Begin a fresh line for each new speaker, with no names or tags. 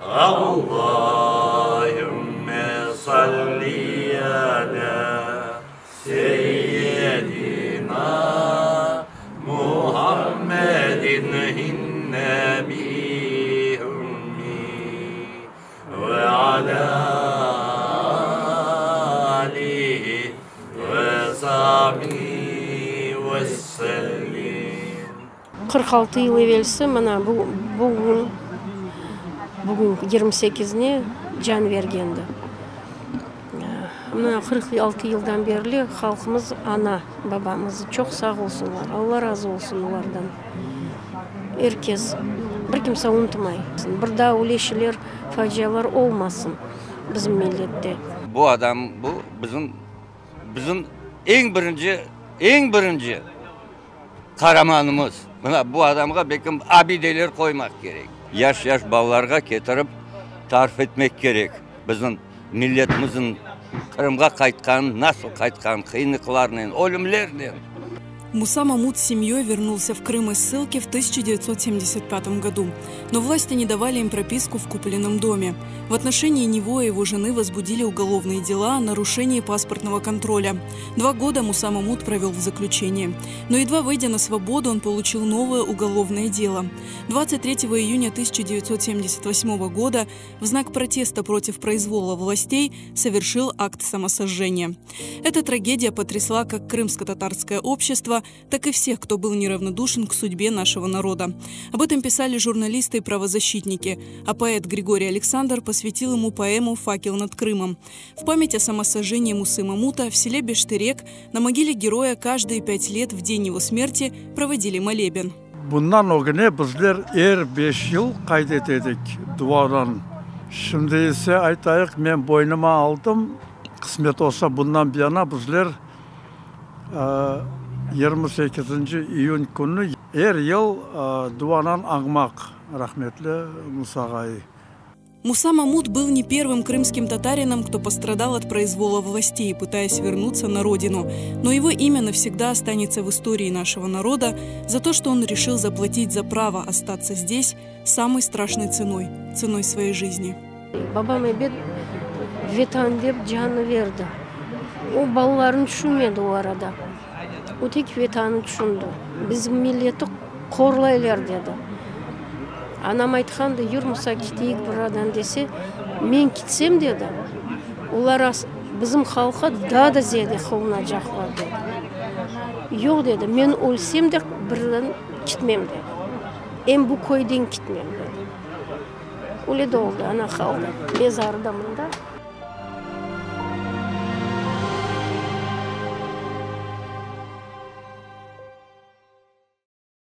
Allahümme salli alâ seyyidina Muhammedin nebiyil ümmi ve alâ alihi ve sahbihi ve sellim.
46 yıl evelsi mına bu bugün, bugün 28-ne can bergendi. Mına 46 yıldan berli halqımız ana, babamızı. Çoq sağ olsunlar, Alla razı olsun olardan. Er kes, bir kimse unutmay. Bir daa öyle şeyler, facialar olmasın bizim millette.
Bu adam, bu bizim, bizim eñ birinci, eñ birinci qaramanımız. Mına bu adamğa belkim abideler qoymaq kerek. Yaş-yaş balalarğa ketirip tarif etmek kerek bizim milletimizniñ Qırımğa qaytqanın, nasıl qaytqanın, qıyınlıqlarnen, ölümlernen.
Musa Мамут с семьей вернулся в Крым из ссылки в 1975 году. Но власти не давали им прописку в купленном доме. В отношении него и его жены возбудили уголовные дела о нарушении паспортного контроля. 2 года Муса Мамут провел в заключении. Но едва выйдя на свободу, он получил новое уголовное дело. 23 июня 1978 года в знак протеста против произвола властей совершил акт самосожжения. Эта трагедия потрясла как крымско-татарское общество, так и всех, кто был неравнодушен к судьбе нашего народа. Об этом писали журналисты и правозащитники, а поэт Григорий Александр посвятил ему поэму «Факел над Крымом». В память о самосожжении Мусы Мамута в селе Бештерек на могиле героя каждые 5 лет в день его смерти проводили молебен.
Bundan ögüne bizler er 5 yıl qayd etedik duadan. Şimdi ise aytayıq, men boynuma aldım, qısmet olsa bundan bu yana bizler 28 iyün künü er yıl duanan añmaq rahmetli Musa ağay.
Муса Мамут был не первым крымским татарином, кто пострадал от произвола властей, пытаясь вернуться на родину. Но его имя навсегда останется в истории нашего народа за то, что он решил заплатить за право остаться здесь самой страшной ценой – ценой своей жизни.
Babam ebet Vetan dep canı berdi. O balaların tüşünmedi o arada. O tek Vetanı tüşündi. Bizim milleti qorlaylar dedi. Anam aytqandı, yür Musa keteyik buradan dese, men ketsem dedi. Olar bizim halqqa daa da ziyade qılınacaqlar dedi. Yoq dedi, men ölsem de birden ketmem dedi. Em bu köyden ketmem dedi. Öyle de oldı, ana qaldı. Mezarı da mında.